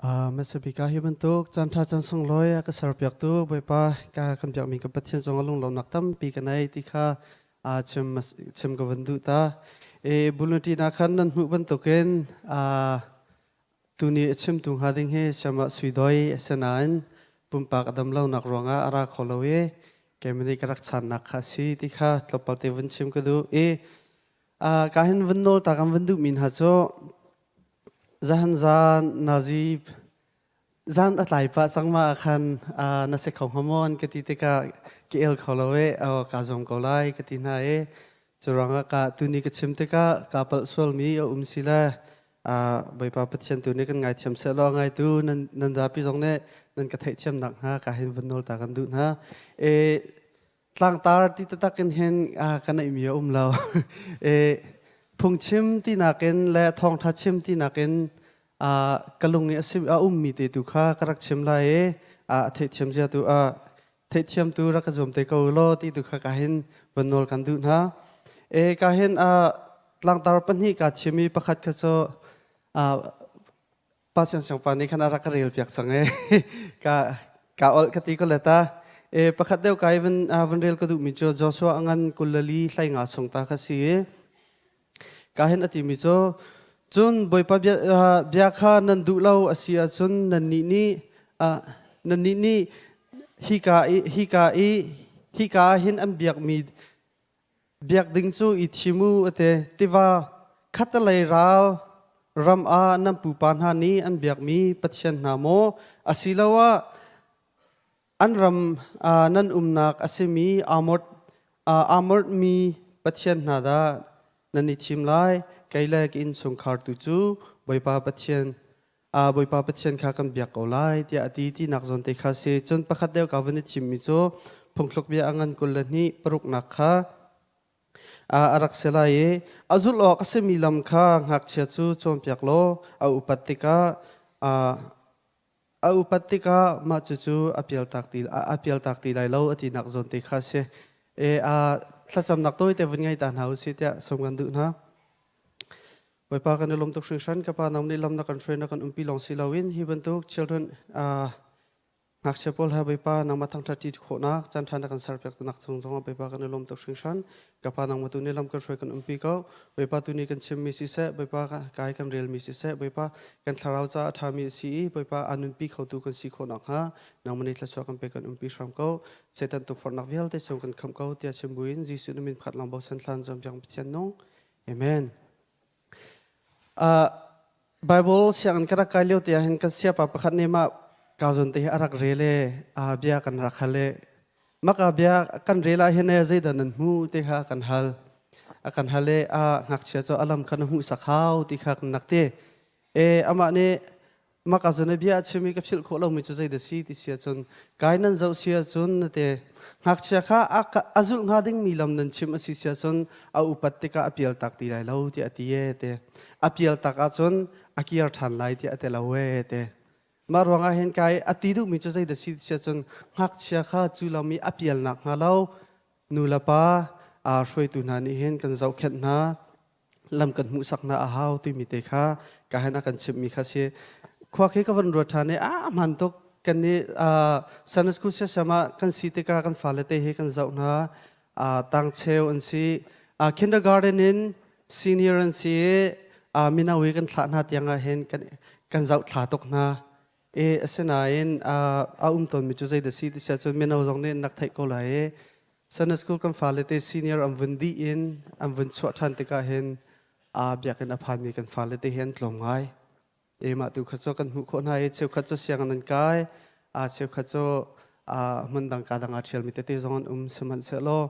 Hmasabik ah hi bantuk caanṭha caan sunglawi a ka serpiaktu Bawipa ka kan biakmi ka Pathian cungah lunglawmhnak tampi ka nei ti kha chim chim ka van duh ta. E bulletin ah khan nan hmuh bantukin tuni a chimtu hnga ding hi Siamah Sui Doi a si nain pumpak a dam lonak ruangah a ra kho lo i keimah nih ka rak channak kha a si ti kha tlawmpal te vun chim ka duh i ka hin vun nawl ta kan vun duhmi hna cu Zahan zan nazi zan a tlai pah cang ma ah khan na si kho hnga maw an ka ti tikah ka el kho lo i kaa zuam ko lai ka ti hna i cu ruangah ka tuni ka chim tikah kaa palh sualmi a um si le Bawipa Pathian tu nih kan ngaithiam sehlaw ngaitu nan nan zapi zong nih nan ka theihthiam nakhnga ka hin vun nawl ta kan duh hna. E, tlangtar ti taktak in hin ka neihmi a um lo. E, phungchim ti nakin le thawngtha chim ti nakin ka lung i a ummi te tu kha ka rak chim lai i a theihthiam zia tu a theihthiam tu rak ka zuam te ko law ti tu kha ka hin van nawl kan duh hna. E ka hin tlangtar pahnih ka chim i pakhat kha cu Pa Siang Siang pa nih khan a rak ka rel piak cang e. ka ka ol ka ti ko le ta. E pakhat deuh kai van van rel ka duh mi cu Joshua angan kulali hlai nga chung ta kha si i ka hin a ti mi cu cun Bawipa bia, bia kha nan duh lo a si ahcun nannih nih nannih nih hika i hika i hika ah hin an biakmi Biak ding cu i thim u a ti. Tiva khattelei ral ram ah nan pupa hna nih an biakmi pathian hna maw asiloah an ram nan umnak a simi Amor, Amor mi pathian hna dah nan i thim lai? Kei le ka innchungkhar tu cu Bawipa Pathian Bawipa Pathian kha kan biak ko lai tiah a ti tinak zawn te kha si. Cun pakhat deuh ka van i chimmi cu phungthluk bia a ngan 22 paruknak kha a rak si lai i a zulh awk a simi lam kha ngakchia cu cawnpiak law a upat tikah a upat tikah mah cucu a pialtak ti a pialtak ti lai lo a tinak zawn te kha si. E a thlacamnak tawite vun ngei ta hna u sih tiah sawm kan duh hna. Bawipa kan i lawm tuk hringhran ka pa nang nih lam na kan hruai na kan umpi lawng si loin hi bantuk children ngakchia pawl he Bawipa nangmah thangṭhat ṭi khawhnak caan ṭha na kan serpiak nak cung zongah Bawipa kan i lawm tuk hringhran ka pa nangmah tu nih lam kan hruai kan umpi ko Bawipa tu nih kan chimmi siseh Bawipa kai kan relmi siseh Bawipa kan thlarau ca a ṭhami a si i Bawipa a nunpi khotu kan si khawh nakhnga nangmah nih thluachuah kan pe kan umpi hram ko Satan tukforhnak vialte chung kan khamh ko tiah chim buin Jesuh na min pakhat lawng bochan thlan zuam Pathian nung Amen. Uh, Bible sianginn ka rak kai lio te ah hin kan siapa pakhat nih mah ka zawn te hi a rak rel i uh, bia kan rak hal i maka bia kan rel ah hin zeidah nan hmu ti kha kan hal. A kan hal i uh, ngakchia cu alam kha na hmuh sak hau ti kha kan nak ti. E amah nih Maka zun bia a chim i ka philh khawh lomi cu zeidah si ti si ahcun kai nan zoh si ahcun na te ngakchia kha a zulh hnga dingmi lam nan chim a si si ahcun a upat tikah a pial tak ti lai lo tiah a ti e te a pial tak ahcun a kir ṭhan lai tiah a ti lo e te mah ruangah hin kai a ti duhmi cu zeidah si ti si ahcun ngakchia kha cu lam i a pial nak hnga lo nu le pa hruaitu hna nih hin kan zohkhenh hna lam kan hmuhsak hna a hau timi te kha ka hen a kan chimhmi kha si khua khi ka van ruat ṭhan i a hman tuk kan nih Sunday school siasam ah kan si tikah kan fale te hi kan zoh hna tang cheu an si kindergarten in senior an si i mino i kan thlah hna tiang ah hin kan kan zoh thla tuk hna e asinain a um tawnmi cu zeidah si ti sia cun mino zong nih nak theih ko lai i Sunday school kan fale te senior an vun dih in an vun chuah ṭhan tikah hin aa biakinn a phanmi kan fale te hi an tlawm ngai. E mah tu kha cu kan hmuh khawh hna i cheukhat cu sianginn an kai, aa cheukhat cu aa hmun dang ka dang aa ṭhialmi tete zong an um sihmanhsehlaw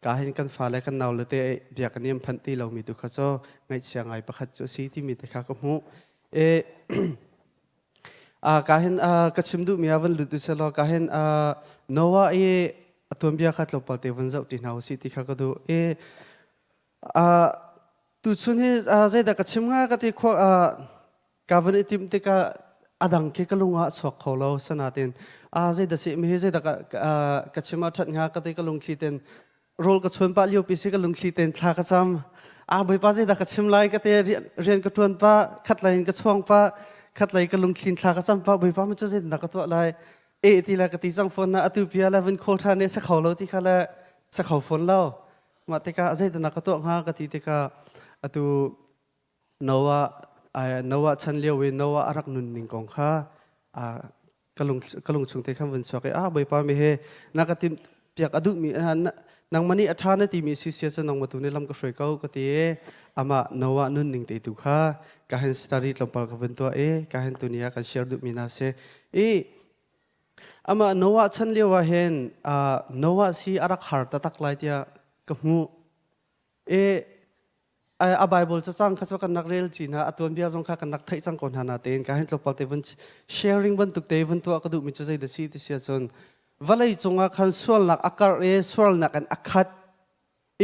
ka hin kan fale kan naule te biakinn i an phanh ti lomi tu kha cu ngaihchia ngai pakhat cu a si timi te kha ka hmuh. E Ka hin ka chim duhmi ah van lut u selaw ka hin Noah i a tuanbia kha tlawmpal te van zoh ti hna usih ti kha ka duh. I tuchun hi zeidah ka chim hnga ka ti khua ka van i timh tikah a dang khi ka lung ah chuak kho lo sanatin zeidah si mi hi zeidah ka chim ah ṭhat hnga ka ti ka lungthli ten rawl ka chuan pah lio pi si ka lungthli ten thla ka cam a bawipa zeidah ka chim lai ka te rian ka ṭuan pa khat lai in ka chuang pa. Khatlei ka lungthlin thla ka cam pa Bawipa ma cu zeitindah ka tuah lai? E ti le ka ti cang fawn na atu pia le vun khawl ṭhan i sa kho lo ti kha le sa kho fawn lo. Mah tikah zeitindah ka tuah hnga ka ti tikah atu Noah Noah chan lio i Noah a rak nun ning kong kha ka lung ka lung chung te khan vun chuak i ah Bawipa mi he na ka tim piak a duhmi nangmah nih a ṭha na timi si sia cu nangmah tu nih lam ka hruai ko ka ti i amah Noah nun ning te tu kha ka hen study tlawmpal ka vun tuah i ka hen tuni ah kan share duhmi hna si i amah Noah chan lio ah hin Noah si a rak har taktak lai tiah ka hmuh i a Bible cacang kha cu kan rak rel ci hna a tuanbia zong kha kan rak theih cang ko hna na tein ka hin tlawmpal te vun sharing bantuk te vun tuah ka duhmi cu zei da si ti sia cun vawlei cungah khan sualnak a karh i sualnak in a khat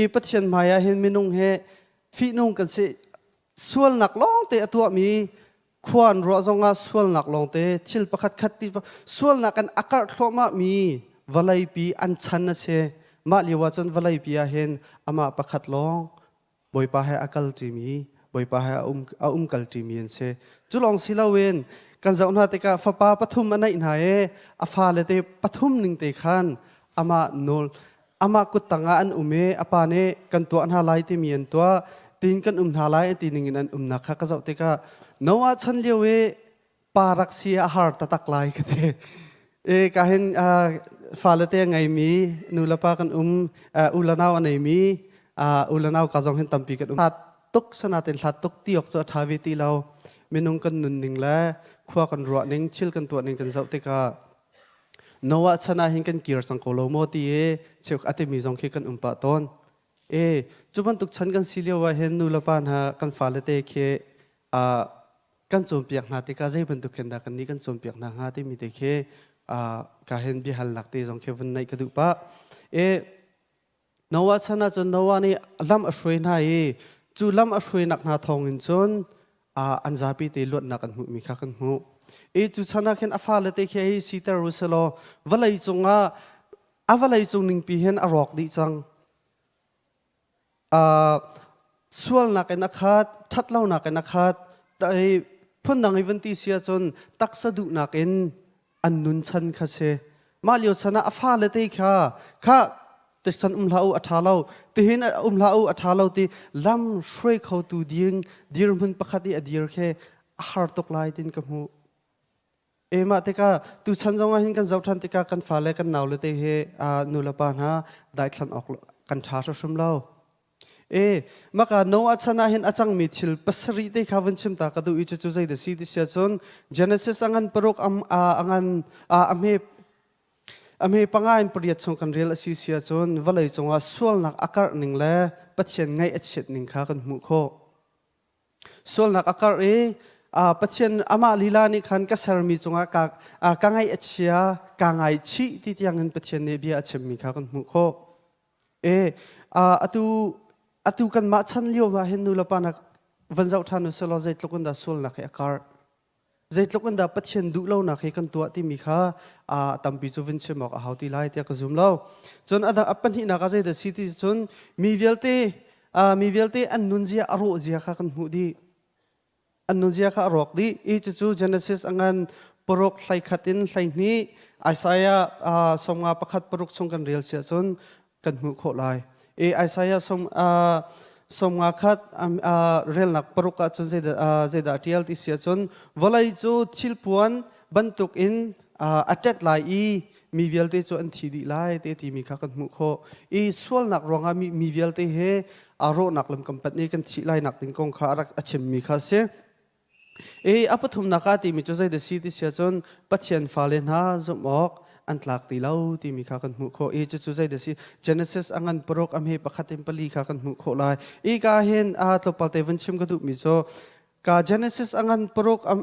i Pathian hmai ah hin minung he fihnung kan si sualnak lawng te a tuahmi khua an ruah zongah sualnak lawngte thil pakhat khat ti sualnak in a karh thluahmah mi vawleipi an chan a si mah lio ah cun vawleipi ah hin amah pakhat lawng Bawipa he a kal ṭimi Bawipa he a um a um kal ṭimi an si cu lawng si loin kan zoh hna tikah fapa pathum a neih hna i a fale te pathum ning te khan amah nawl amah kut tangah an um i a pa nih kan tuah hna lai timi an tuah tin kan um hna lai an ti ningin an umnak kha ka zoh tikah Noah chan lio i pa rak si a har taktak lai ka ti. E ka hin fale te ngeimi nu le pa kan um u le nau a neimi u le nau ka zong hin tampi kan um hlat tuk sanatin hlat tuk ti awk cu a ṭha ve ti lo minung kan nunning le khua kan ruah ning thil kan tuah ning kan zoh tikah Noah chan ah hin kan kir cang ko lo maw ti i cheuk a timi zong khi kan um pah tawn. E cu bantuk chan kan si lio ah hin nu le pa hna kan fale te khi kan cawnpiak hna tikah zei bantuk khin dah kan nih kan cawnpiak hna hnga timi te khi ka hin biahalnak te zong khi vun neih ka duh pah. E Noah chan ah cun Noah nih lam a hruai hna i cu lam a hruainak hna thawngin cun an zapi te luatnak an hmuhmi kha kan hmuh. I cu chan ah khin a fale te khi hei siter u selaw vawlei cungah a vawlei cung ningpi hin a rawk dih cang. Sualnak in a khat, ṭhatlonak in a khat, phundang i van ti si ahcun taksa duhnak in an nun chan kha si. Mah lio chan ah a fale te kha kha chan um hlah u a ṭha lo tihin um hlah u a ṭha lo ti lam hruai khotu ding dirhmun pakhat i a dir khi a har tuk lai tin ka hmuh. E mah tikah tuchan zong ah hin kan zoh ṭhan tikah kan fale kan naule te hi nu le pa hna daithlan awk kan ṭha hrimhrim lo. E maka Noah chan ah hin a cangmi thil pasarih te kha vun chim ta ka duh i cucu zei da si ti sia cun Genesis a ngan paruk am a ngan a hme a hme panga in pariat chung kan rel a si sia cun vawlei cungah sualnak a karh ning le Pathian ngaih a chiat ning kha kan hmuh khawh. Sualnak a karh i Pathian amah lila nih khan ka sermi cungah ka, ka ngaih a chia, ka ngaichih ti tiangin Pathian nih bia a chimmi kha kan hmuh khawh. E, atu atu kanmah chan lio ah hin nu le pa nak van zoh ṭhan u selaw zeitluk in dah sualnak hi a karh. Zeitluk in dah Pathian duh lonak hi kan tuah timi kha tampi cu vun chim awk a hau ti lai tiah ka zum lo. Cun a a pahnihnak ah zeidah si ti cun mi vialte mi vialte an nunzia a rawh zia kha kan hmuh dih. An nunzia kha a rawk dih i cucu Genesis a ngan paruk 11 in 12 Isaiah 51 paruk chung kan rel siah cun kan hmuh khawh lai. I Isaiah sawmnga khat relnak paruk ah cun zeidah a ṭial ti si ahcun vawlei cu thilpuan bantukin a ṭet lai i mi vialte cu an thi dih lai te timi kha kan hmuh khawh. I sualnak ruangah mi vialte he rawhnak lam kan panh i kan thih lai nak ding kong kha a rak a chimmi kha a si. I a pathumnak ah timi cu zeidah si ti si ahcun Pathian fale hna zumh awk an tlak ti lo timi kha kan hmuh khawh i cucu zeidah si Genesis a ngan paruk a hme pakhat in pali kha kan hmuh khawh lai. I ka hin a tlawmpal te vun chim ka duhmi cu ka Genesis a ngan paruk a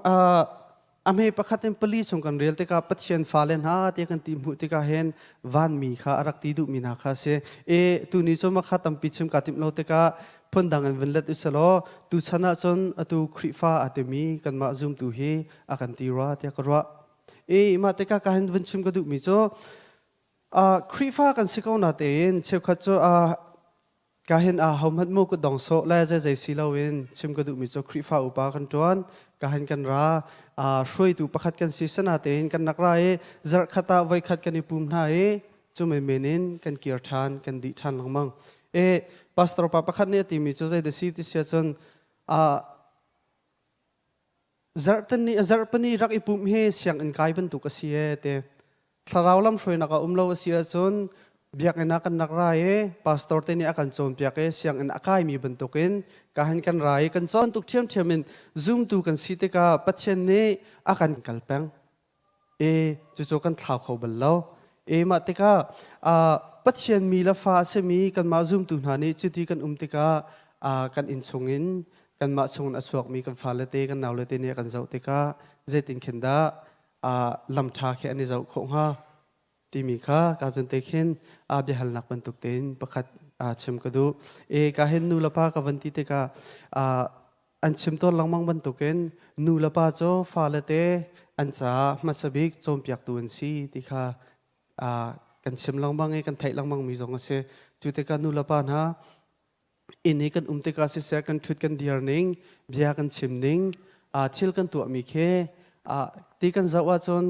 hme pakhat in pali chung kan rel tikah Pathian fale hna ti kan ti hmuh tikah hin vanmi kha a rak ti duhmi hna kha a si. I tuni cu makha tampi chim kaa timh lo tikah phundang in vun let usalaw tuchan ahcun atu Khrihfa a timi kanmah zumtu hi a kan ti rua tiah ka ruah. I mah tikah ka hin vun chim ka duhmi cu Khrihfa kan si ko na tein cheukhat cu Ka hin a hohmanh mu kutdong sawh le zeizei si loin chim ka duhmi cu Khrihfa upa kan ṭuan. Ka han kan ra hruaitu pakhat kan si sana tein kan nak ra i zarhkhat ah voikhat kan i pum hna i cu men in kan kir ṭhan kan dih ṭhan lengmang. E pastor pa pakhat nih a timi cu zei da si ti sia cun zarhteni zarhpani rak i pumh hi sianginn kai bantuk a si e te. Thlarau lamhruainak a um lo a si ahcun biakinn ah kan rak ra i pastor te nih a kan cawnpiak i sianginn a kaimi bantukin ka han kan ra i kan cawn tuk ṭhiamṭhiam in zumtu kan si tikah Pathian nih a kan kal peng. E cucu kan thlau kho bal lo. E mah tikah Pathian mi le fa a simi kanmah zumtu hna nih cuti kan um tikah kan inn chungin kanmah chungin a chuakmi kan fale te kan naule te nih a kan zoh tikah zeitin khin dah lam ṭha khi an i zoh khawh hnga timi kha ka zun te khin biahalnak bantuk tein pakhat chim ka duh. E ka hin nu le pa ka van ti tikah an chim tawn lengmang bantukin nu le pa cu fale te an caah hmasa bik cawnpiaktu an si ti kha kan chim lengmang i kan theih lengmang mi zong a si. Cu tikah nu le pa hna inn i kan um tikah siseh kan ṭhut kan dir ning bia kan chim ning thil kan tuahmi khi ti kan zoh ahcun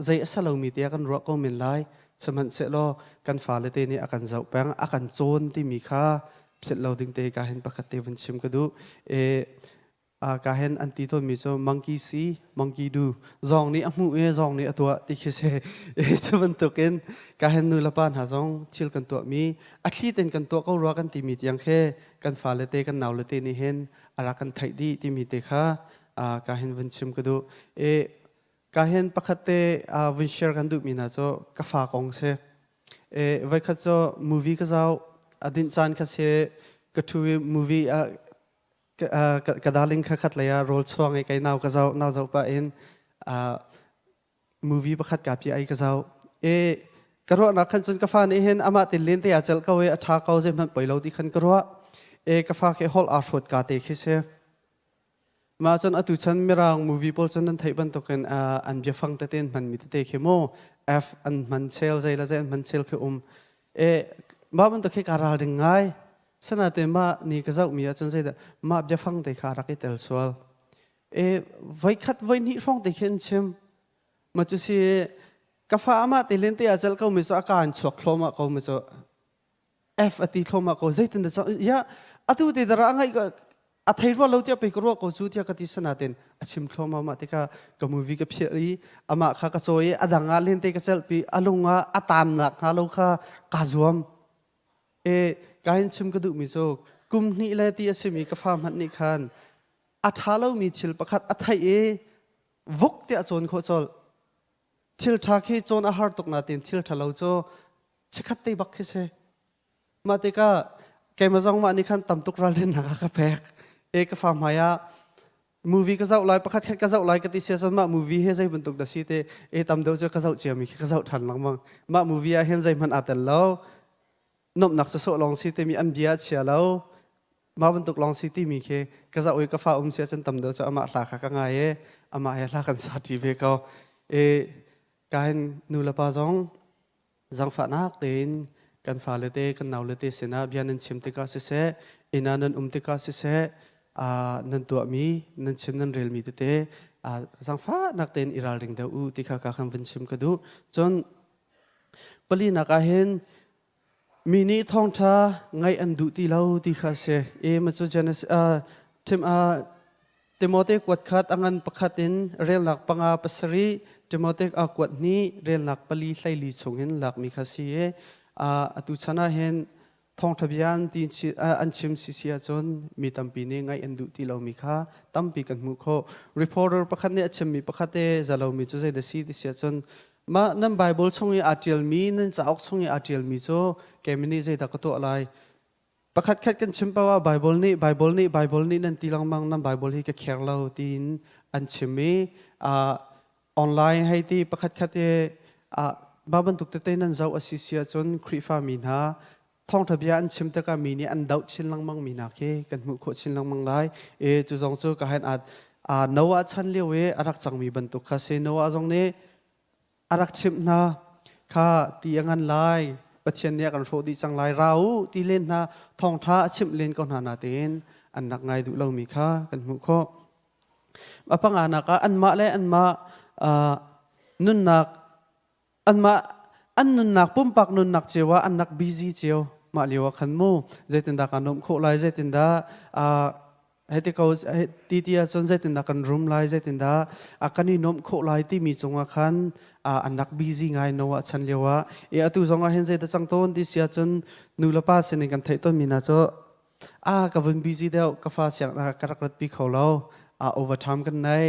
zei a si lomi tiah kan ruah ko men lai. Sihmanhsehlaw kan fale te nih a kan zoh peng a kan cawn timi kha philh lo ding te ka hin pakhat te vun chim ka duh. E ka hen an ti tawnmi cu monkey see monkey do, zawng nih a hmuh i zawng nih a tuah ti khi si. E cu bantukin ka hen nu le pa hna zong thil kan tuahmi a thli ten kan tuah ko rua kan timi tiang khi kan fale te kan naule te nih hin a rak kan theih dih timi te kha ka hin vun chim ka duh. E ka hen pakhat te vun share kan duhmi hna cu ka fa kong si. E voikhat cu movie ka zau a dinh caan kha si, ka thu i movie ka darling kha khat lei ah rawl chuang i kei nau ka zoh nau zoh pah in movie pakhat ka pi ai ka zoh e ka ruahnak khan cun ka fa nih hin amah tin len te a celh ko i a ṭha ko zeihmanh poi lo ti khan ka ruah. E ka fa khi holh aa hrawt ka te khi si. Mah cun atu chan mirang movie pawl cun nan theih bantukin an biafang tete an hmanmi tete khi mu F an hman chel zei le zei an hman chel khi um. E mah bantuk khi ka ralring ngai. Sanaten mah ni ka zohmi ahcun zeidah mah biafang te kha rak i tel sual. E voikhat voihnih hrawng te khi an chim. Ma cu si ka fa amah te len te ah celh ko mi cu a ka an chuak thluahmah ko mi cu F a ti thluahmah ko. Zeitin dah ya atu te dara a ngaih a thei rua lo tiah pei ka ruah ko cu tiah ka ti. Sanaten a chim thluahmah. Mah tikah ka movie ka phiah i amah kha ka cawi i a dang ah lente ka celhpi, a lung ah a taamnak hnga lo kha kaa zuam. E ka hin chim ka duhmi cu kum hnih le ti a simi ka fa hmanh nih khan a ṭha lomi thil pakhat a theih i vuk tiah cawn khawh colh. Thil ṭha khi cawn a har tuk nain thil ṭha lo cu chikkhat te bak khi si. Mah tikah keimah zong mah nih khan tam tuk ralrinnak a ka pek. E ka fa hmai ah movie ka zoh lai, pakhat khat ka zoh lai ka ti sia cun mah movie hi zei bantuk dah si te e tam deuh cu ka zoh ciami khi ka zoh ṭhan lengmang. Mah movie ah hin zeihmanh aa tel lo, nuamhnak sawsawh lawng si timi, an bia a chia lo, mah bantuk lawng si timi khi ka zoh i ka fa um sia cun tam deuh cu amah hla kha ka ngai i amah he hla kan sa ṭi ve ko. E ka hin nu le pa zong zaangfahnak tein kan fale te kan naule te sinah bia nan chim tikah siseh, inn ah nan um tikah siseh, nan tuahmi nan chim nan relmi tete zaangfahnak tein i ralring deuh u ti kha ka kan vun chim ka duh. Cun palinak ah hin mi nih thawngṭha ngaih an duh ti lo ti kha a si. E ma cu Genesis Tim Timote kuat khat a ngan pakhat in relnak 5 7, Timote a kuat hnih relnak 4 12 chungin lakmi kha si i atu chan ah hin thawngṭha bia an ti an chim si si ahcun mi tampi nih ngaih an duh ti lomi kha tampi kan hmuh khawh. Reporter pakhat nih a chimmi pakhat te zalomi cu zei dah si ti si ahcun mah nan Bible chung i aa ṭialmi, nan cauk chung i aa ṭialmi cu keimah nih zeidah ka tuah lai? Pakhat khat kan chim paoh ah Bible nih, Bible nih, Bible nih nan ti lengmang, nan Bible hi ka kher lo tiin an chim i online hei ti pakhat khat i mah bantuk tete nan zoh a si si ahcun Khrihfa mi hna thawngṭha bia an chim tikah mi nih an doh chin lengmang mi hna khi kan hmuh khawh chin lengmang lai. E cu zong cu ka hen Noah chan lio i a rak cangmi bantuk kha si. Noah zong nih a rak chimh hna kha ti a ngan lai, Pathian nih a kan hrawh dih cang lai, ra u ti len hna, thawngṭha a chimh len ko hna natein an rak ngai duh lomi kha kan hmuh khawh. A panganak ah anmah le anmah nunnak anmah an nunnak pumpak nunnak cio ah an rak busy cio mah lio ah khan mu zeitindah kaa nuamh khawh lai zeitindah hei ko ti ti ahcun zeitindah kan rum lai zeitindah kan i nuamh khawh lai timi cungah khan an rak busy ngai Noah chan lio ah e atu zong ah hin zeidah cang tawn ti si ahcun nu le pa sinin kan theih tawnmi hna cu a ka vun busy deuh ka fa siang ka rak ratpi kho lo overtime kan nei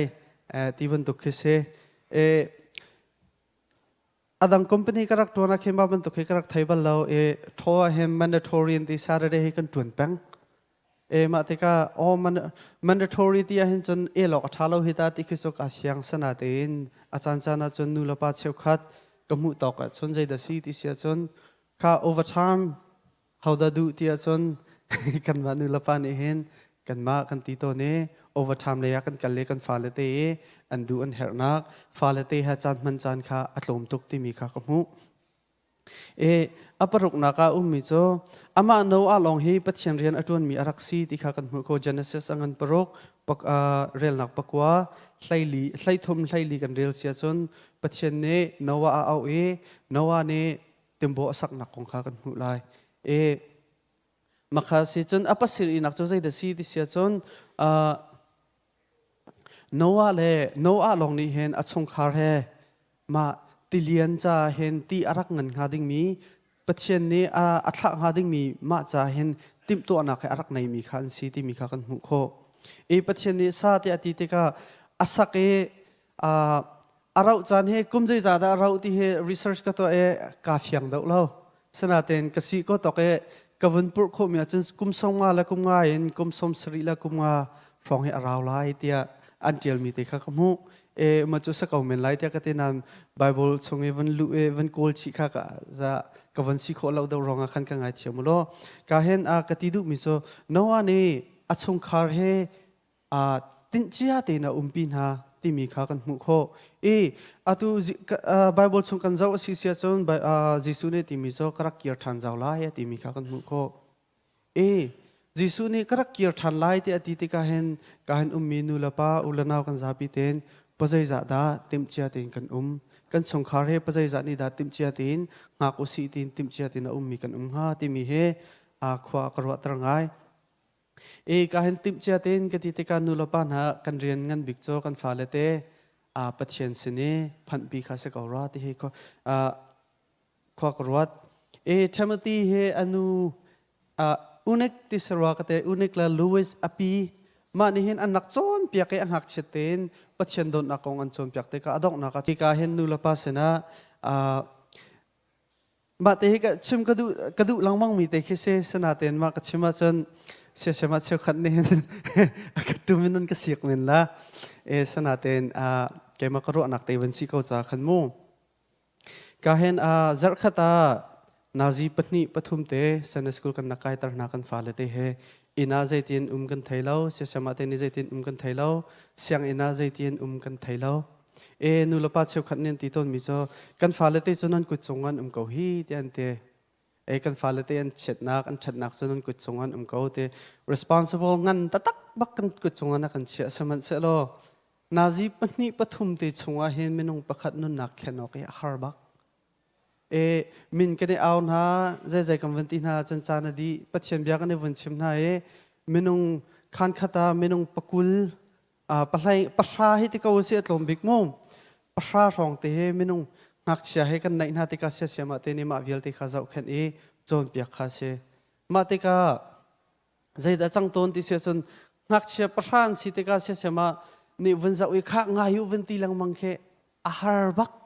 ti bantuk khi si e Adang company ka rak ṭuan ah khin mah bantuk hi ka rak thei bal lo i thaw ah hin mandatory in ti Saturday hi kan ṭuan peng. E mah tikah aw mandatory ti ahhin cun el awk a ṭha lo hi ta ti khi cu ka siang sana tein a caan caan ah cun nu le pa cheukhat ka hmuh tawk ahcun zeidah si ti si ahcun kha overtime Hodah duh ti ahcun kanmah nulepa nih hin kanmah kan ti tawn i overtime lei ah kan kal i kan fale te i an duh an herhnak fale te he caan hman caan kha a tlawm tuk timi kha ka hmuh. E a paruknak ah ummi cu amah Noah lawng hi Pathian rian a ṭuanmi a rak si ti kha kan hmuh ko Genesis a ngan paruk pak, relnak pakua hleili hleithum hleili kan rel si ahcun Pathian nih Noah a auh i Noah nih timbaw a saknak kong kha kan hmuh lai. E makha si cun a pasir inak cu zeidah si ti sia cun Noah le Noah lawng nih hin a chungkhar he mah tilian ca hin ti a rak ngan hnga dingmi Pathian nih a thlah hnga dingmi mah ca hin timhtuahnak he a rak neimi kha an si timi kha kan hmuh khawh. E Pathian nih sa tiah a ti tikah a sak i a rauh caan hi kum zeizah dah a rauh ti hi research ka tuah i kaa fiang deuh lo. Sinain ka si ko tok i ka vun purh khawhmi ahcun kum 50 le kum nga in kum 70 le kum nga hrawng hi a rau lai tiah an ṭialmi te kha ka hmuh. E ma cu sa ko men lai tiah ka ti nain Bible chung i vun luh i vun kawl chih kha ka za ka vun si khawh lo deuh ruangah khan ka ngaithiam u law. Ka hen a ka ti duhmi cu Noah nih a chungkhar he tinhcia tein a umpi hna timi kha kan hmuh khawh. I atu Bible chung kan zoh a si sia cun Jesuh nih timi cu ka rak kir ṭhan zau lai a timi kha kan hmuh khawh. I Jesuh nih ka rak kir ṭhan lai ti a ti tikah hin ka hin ummi nu le pa u le nau kan zapi tein pazeizah dah timhcia tein kan um kan chungkhar he pazeizah nih dah timhcia tein hngak usih tiin timhcia tein a ummi kan um hnga timi he khua ka ruahter ngai. I ka hin timhcia tein ka ti tikah nu le pa hna kan rian ngan bik cu kan fale te Pathian sin i phanhpi kha si ko rua ti hi khua ka ruat. I Timothy hi a nu Unik ti si rua ka te Unik le Louis a pi mah nih hin an rak cawnpiak i a ngakchiat tein Pathian dawtnak kong an cawnpiak tikah a donghnak ah tika hin nu le pa sinah Mah te hi ka chim ka duh ka duh lengmang mi te khi si sinain mah ka chim ahcun siasem ah cheukhat nih hin a ka tum in an ka siak men la e sinain keimah ka ruahnak te van si ko ca khan mu ka hen a zarhkhat ah nazi pahnih pathum te Sunday school kan nak kai tar hna kan fale te he inn ah zeitin um kan thei lo siasem ah te ni zeitin um kan thei lo sianginn ah zeitin um kan thei lo E nulepa cheukhat nih an ti tawnmi cu kan fale te cu nan kut cung an um ko hi ti an ti. E kan fale te an chiatnak an ṭhatnak cu nan kut cung an um ko ti. Responsible ngan taktak bak kan kut cung an kan chiah sihmanhsehlaw nazi pahnih pathum te chungah hin minung pakhat nunnak thlen awk hi a har bak. E min kan i au hna zeizei kan vun ti hna cun caan a dih Pathian bia kan i vun chim hna i minung khan khat ah minung pakul pahlei pahra hi ti ko si a tlawm bik mu pahra hrawng te he minung ngakchia he kan naih hna tikah siasiam ah te nih mah vialte kha zohkhenh i cawnpiak kha si mah tikah zeidah cang tawn ti si ahcun ngakchia pahra an si tikah siasiam ah nih vun zoh i khah ngai u vun ti lengmang khi a har bak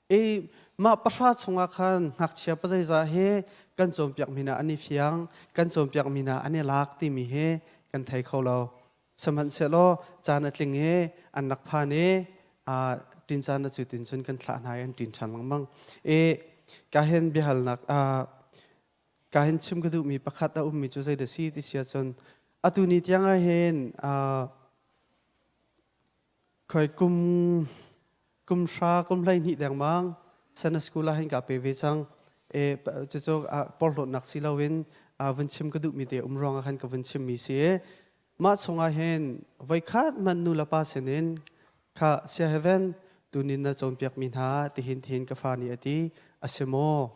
I mah pahra chungah khan ngakchia pazeizah hi kan cawnpiak mi hna an i fiang, kan cawnpiak mi hna an i lak timi hi kan thei kho lo. Sihmanhsehlaw caan a tling i an rak phan i ṭin caan a cu tin cun kan thlah hna i an ṭin ṭhan lengmang. I ka hin biahalnak ka hin chim ka duhmi pakhat a ummi cu zeidah si ti si ahcun atu ni tiang ah hin Khoi kum kum hra kum 12 dengmang Sunday school ah hin ka pe ve cang. E cucu porhlawtnak si loin vun chim ka duhmi te um ruangah khan ka vun chimmi si. Mah chungah hin voikhat hmanh nu le pa sinin kha sia heaven tunin na cawnpiakmi hna tihin tihin ka fa nih a ti a si maw?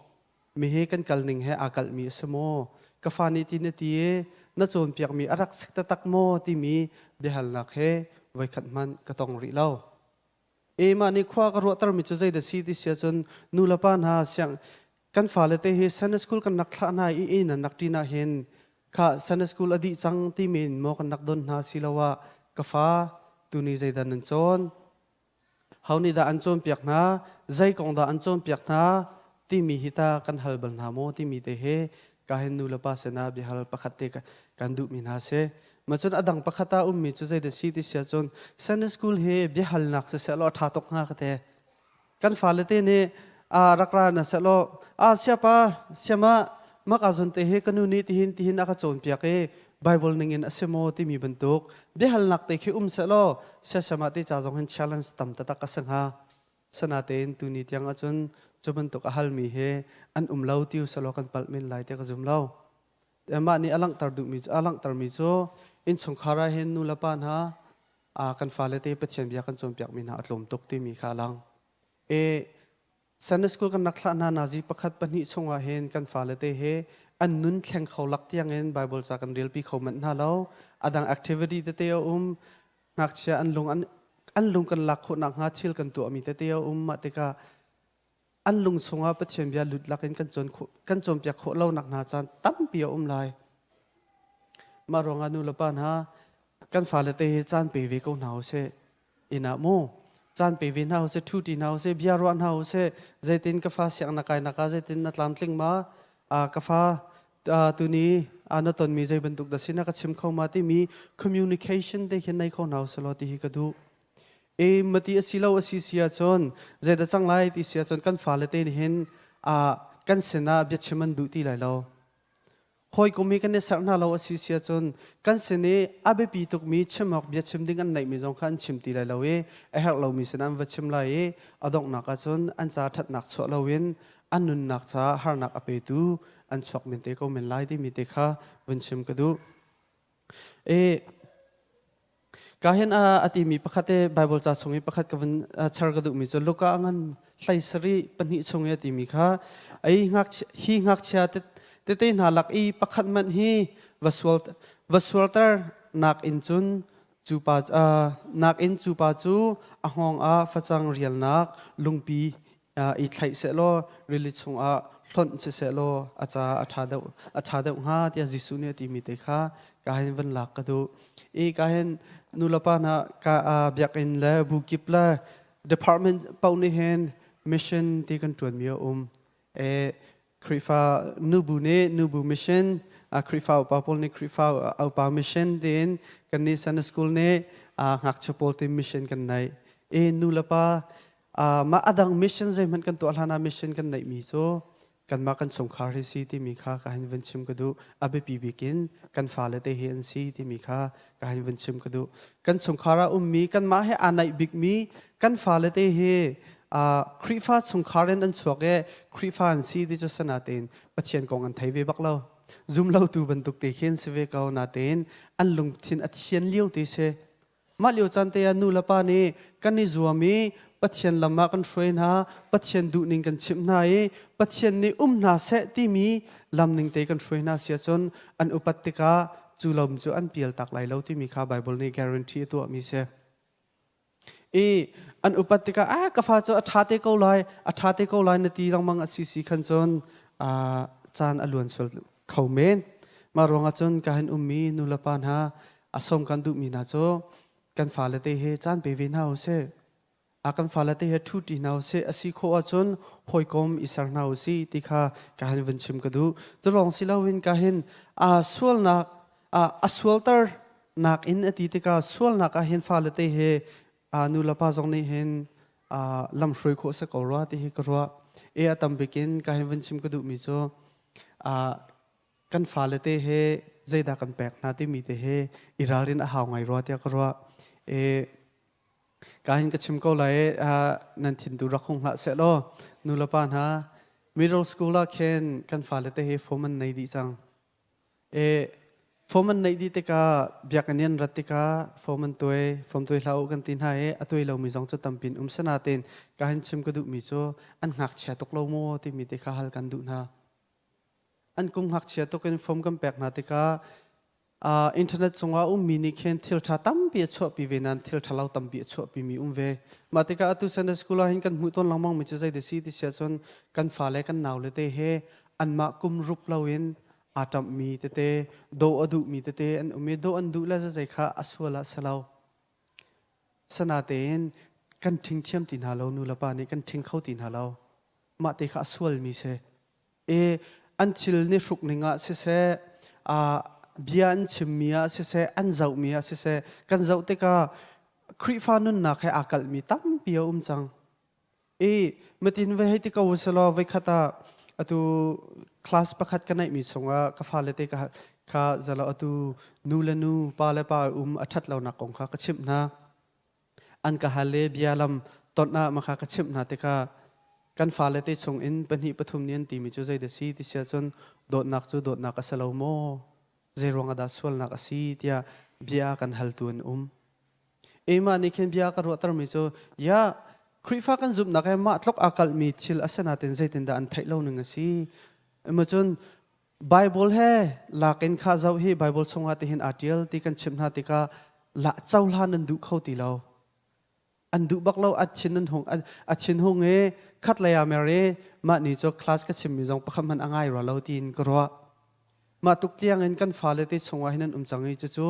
Mi hi kan kal ning he aa kalhmi a si maw? Ka fa nih ti na ti i na cawnpiakmi a rak sik taktak maw timi biahalnak he voikhat hmanh ka tong rih lo. E mah nih khua ka ruahtermi cu zeidah si ti si ahcun nu le pa hna siang kan fale te hi Sunday school kan rak thlah hna i inn an rak ṭin ah hin kha Sunday school a dih cang timi in maw kan rak don hna siloah ka fa tuni zeidah nan cawn ho nih dah an cawnpiak hna zei kong dah an cawnpiak hna timi hi ta kan hal bal hna maw timi te he ka hin nu le pa sinah biahal pakhat te kan duhmi hna si. Ma cun a dang pakhat ah ummi cu zeidah si ti sia cun Sunday school hi biahalnak siseh law a ṭha tuk hnga ka te. Kan fale te nih a rak ra na seh law a siapa siama mak azon te hi ka nu nih tihin tihin a ka cawnpiak i Bible ning in a si maw timi bantuk biahalnak te khi um seh law siasama te ca zong hin challenge tam taktak a si hnga. Sanatein tuni tiang ahcun cu bantuk a halmi hi an um lo ti usalaw kan palh men lai ti ka zum lo. Mah nih a langhter duhmi cu a langhtermi cu innchungkhar ah hin nu le pa hna kan fale te Pathian bia kan cawnpiakmi hna a tlawm tuk timi kha a lang. E Sunday school kan rak thlah hna nazi pakhat pahnih chungah hin kan fale te he an nun thleng kho lak tiangin Bible ca kan relpi kho manh hna lo. A dang activity tete a um. Ngakchia an lung an lung kan lak khawh nakhnga thil kan tuahmi tete a um. Mah tikah an lung chungah Pathian bia lut lakin kan cawn khawh kan cawnpiak khawh lo nak hna caan tampi a um lai. Mah ruangah nu le pa hna kan fale te hi caan pe ve ko hna usih. Inn ah mu caan pe ve hna usih, ṭhu ṭi hna usih, bia ruah hna usih. Zeitin ka fa sianginn na kai nak ah zeitin na tlamtling ma? Ka fa tuni na tonmi zei bantuk dah si na ka chim kho ma timi communication te khi nei kho hna usih law ti hi ka duh. E mati a si lo a si si ahcun zeidah cang lai ti si ahcun kan fale te nih hin kan sinah biachim an duh ti lai lo. Hawikom hi kan i serh hna lo a si si ahcun kan sin i a biapi tukmi chim awk biachim ding an neihmi zong kha an chim ti lai lo i a herh lomi sinah an va chim lai i a donghnak ahcun an ca ṭhatnak chuah loin an nunnak caah harnak a petu an chuak men te ko men lai timi te kha vun chim ka duh. E, Ka hin a timi pakhat te Bible ca chung i pakhat ka vun char ka duhmi cu Luka a ngan hlei sarih pahnih chung i a timi kha ai hi ngakchia tete hna lak i pakhat hmanh hi va sual va sualter nak in cun cu pa nak in cu pa cu a hngawng ah facang rialnak lungpi i thlaih sehlaw rili chungah hlonh si sehlaw a ca a ṭha deuh a ṭha deuh hnga tiah Jesuh nih a timi te kha ka hin van lak ka duh. I ka hin nulepa hna ka biakinn le bu kip le department paoh nih hin mission ti kan ṭuanmi a um. E Khrihfa nubu nih nubu mission, Khrihfa upa pawl nih Khrihfa upa mission tiin kannih Sunday school nih ngakchia pawl ti mission kan nei. I nulepa mah a dang mission zeihmanh kan tuah hlan ah mission kan neihmi cu kanmah kan chungkhar hi si timi kha ka hin vun chim ka duh. A biapi bik in kan fale te hi an si timi kha ka hin vun chim ka duh. Kan chungkhar ah ummi kanmah he aa naih bikmi kan fale te hi Khrihfa chungkhar in an chuak i Khrihfa an si ti cu sanatein Pathian kong an thei ve bak lo. Zum lotu bantuk te khi an si ve ko natein an lungthin a thian lio te si. Mah lio caan te ah nu le pa nih kan i zuam i Pathian lam ah kan hruai hna, Pathian duhning kan chimh hna i Pathian nih um hna seh timi lam ning te kan hruai hna si ahcun an upat tikah cu lam cu an pial tak lai lo timi kha Bible nih guarantee a tuahmi si. I an upat tikah ah ka fa cu a ṭha te ko lai, a ṭha te ko lai na ti lengmang a si si khan cun caan a luan sual kho men. Mah ruangah cun ka hin ummi nu le pa hna a sawm kan duhmi hna cu kan fale te he caan pe ve hna usih. A kan fale te he ṭhu ṭi hna usih. A si khawh ahcun hawikom i ser hna usih ti kha ka hin vun chim ka duh. Cu lawng si loin ka hin a sualnak a sualter nak in a ti tikah sualnak ah hin fale te he nu le pa zong nih hin lamhruai khawh si ko rua ti hi ka ruah. E a tam bik in ka hin vun chim ka duhmi cu kan fale te he zeidah kan pek hna timi te he i ralrin a hau ngai rua tiah ka ruah. E ka hin ka chim ko lai nan thin tu rak hung hlah seh law nu le pa hna middle school ah khin kan fale te he form an nei dih cang. E. Form an neih dih tikah biakinn in an rat tikah form an tuai, form tuai hlah u kan ti hna i a tuai lomi zong cu tampi an um. Sinain ka hin chim ka duhmi cu an ngakchia tuk lo maw timi te kha hal kan duh hna. An kum ngakchia tuk in form kan pek hna tikah internet cungah ummi nih khin thil ṭha tampi a chuahpi ve nain thil ṭhalo tampi a chuahpimi um ve. Mah tikah atu Sunday school ah hin kan hmuh tawn lengmang mi cu zei si ti siah cun kan fale kan naule te he anmah kum rup loin aa ṭamhmi tete, dawh a duhmi tete an um i dawh an duh le zei kha a sual ah si lo. Sanatein kan ṭhing thiam ti hna lo, nu le pa nih kan ṭhing kho ti hna lo. Mah te kha a sualmi si. I an thil ni hruk ning ah siseh, bia an chimmi ah siseh, an zohmi ah siseh, kan zoh tikah Khrihfa nunnak he aa kalhmi tampi a um cang. I matin vai hei ti ko selaw voikhat ah atu class pakhat ka neihmi chungah ka fale te ka kha zalo atu nu le nu pa le pa um a ṭhat lonak kong kha ka chimh hna. An ka hal le bia lam tonh ah makha ka chimh hna tikah kan fale te chung in pahnih pathum nih an timi cu zei dah si ti sia cun dawtnak cu dawtnak a si lo maw zei ruang ah dah sualnak a si tiah bia kan haltu an um. Emah nih khin bia ka ruahtermi cu ya Khrihfa kan zumhnak he mah tluk aa kalhmi thil a si nain zeitindah an theih lo ning a si. Ema cun Bible he lakin kha zoh hi Bible chungah tihin aa ṭial ti kan chimh hna tikah la cohlan an duh kho ti lo. An duh bak lo a thin an hung a thin hung i khat lei ah mer i mah ni cu class ka chimmi zong pakhat hmanh a ngai rua lo tiin ka ruah. Mah tuk tiang in kan fale te chungah hin an um cang i cucu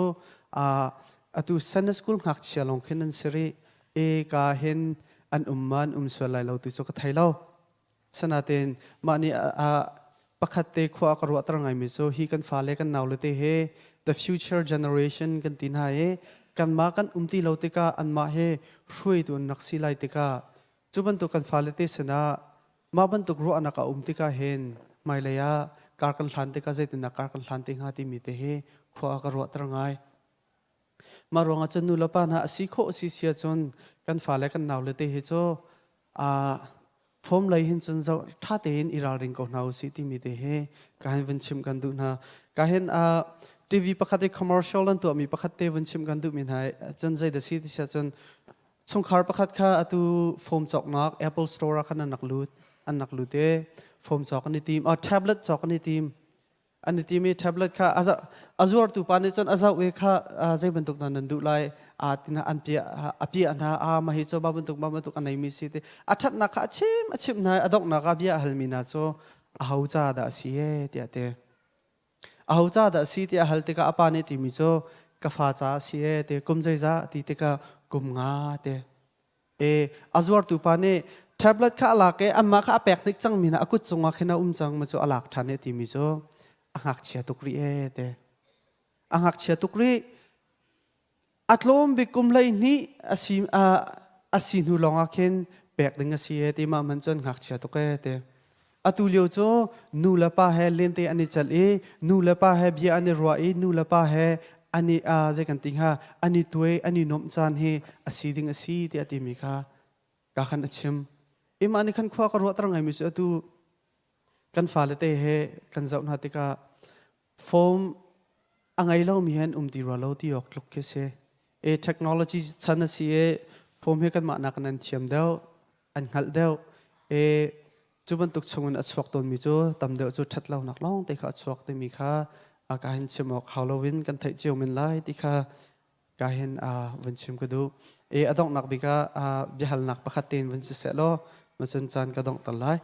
atu Sunday school ngakchia lawng khin an si rih. E ka hin an um ma an um sual lai lo ti cu ka thei lo. Sanaten mah nih pakhat te khua ka ruahter ngaimi cu hi kan fale kan naule te he the future generation kan ti hna i kanmah kan um ti lo tikah anmah he hruaitu an rak si lai tikah cu bantuk kan fale te sinah Mah bantuk ruahnak a um tikah hin hmailei ah kar kan hlan tikah zeitindah kar kan hlan te hnga timi te hi khua a ka ruahter ngai. Mah ruangah cun nu le pa hna a si khawh a si si ahcun kan fale kan naule te hi cu form lei hin cun zoh ṭha tein i ralring ko hna usih timi te hi ka hin vun chim kan duh hna. Ka hin TV pakhat i commercial an tuahmi pakhat te vun chim kan duhmi hna cun zei dah si ti si ahcun Chungkhar pakhat kha atu form cawknak Apple Store ah khan an rak lut. An rak lut i form cawk an i tim. Oh, tablet cawk an i tim. An i tim i tablet kha a zuartu pa nih cun a zoh i kha zei bantuk dah nan duh lai a tina an piah a piah hna a mah hi cu ba bantuk ba bantuk a neimi si ti a ṭhatnak kha a chim a chimh hna i a donghnak ah bia a halmi hna cu aho ca dah a si e tiah ti. Aho ca dah a si tiah a hal tikah a pa nih a timi cu ka fa ca a si ee ti kum zeizah ti tikah kum nga ti. E a zuartu pa nih tablet kha a lak i anmah kha a pek hnik cangmi hna a kut cungah khin a um cang ma cu a lak ṭhan i a timi cu a ngakchia tuk rih ee ti. A ngakchia tuk rih. A tlawm bik kum 12 a si a si hnu lawngah khin pek ding a si e ti mah man cun ngakchia tuk e ti. Atu lio cu nu le pa he lente an i celh i nu le pa he bia an i ruah i nu le pa he an i zei kan ti hnga an i tuai an i nuamh caan hi a si ding a si tiah timi kha ka khan a chim. Imah nih khan khua ka ruahter ngaimi cu atu kan fale te he kan zoh hna tikah Form a ngei lomi he an um ti rua lo ti awk tluk khi si. E technology chan a si i form hi kanmah nakin an thiam deuh, an hngalh deuh. E cu bantuk chungin a chuak tawnmi cu tam deuh cu ṭhat lonak lawng te kha a chuak timi kha a ka hin chim awk hau loin kan theih cio men lai ti kha ka hin vun chim ka duh. E a donghnak bik ah biahalnak pakhat tein vun si seh law macun caan ka donghter lai.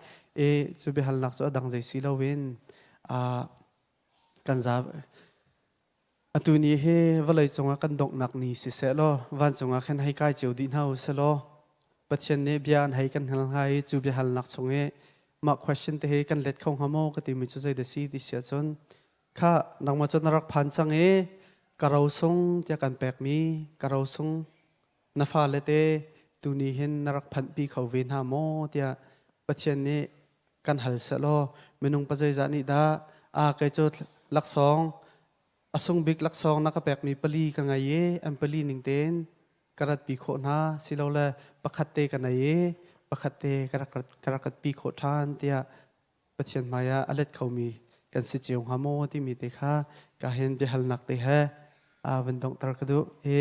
E cu biahalnak cu a dang zei si loin kan za atu ni hi vawlei cungah kan donghnak ni si seh law vancung ah khan hei kai cio dih hna u seh law Pathian nih bia an hei kan hal hnga i cu biahalnak chung i mah question te hi kan let kho hnga maw ka timi cu zei dah si ti si ahcun Kha nangmah cu na rak phan cang i ka rosung tiah kan pekmi ka rosung na fale te tuni hin na rak phanhpi kho ve hna maw tiah Pathian nih kan hal sehlaw minung pa zeizah nih dah a kei cu laksawng a sung bik laksawng na ka pekmi pali ka ngei i an pali ning tein ka ratpi khawh hna silole pakhat te ka nei i pakhat te ka rak ratpi khawh ṭhan tiah Pathian hmaiah a let khomi kan si cio hnga maw timi te kha ka hin biahalnak te he van donghter ka duh i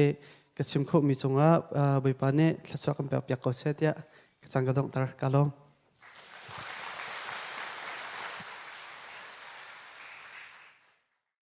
ka chim khawhmi cungah Bawipa nih thluachuah kan pek piak ko seh tiah ka cang ka donghter. Ka lawm.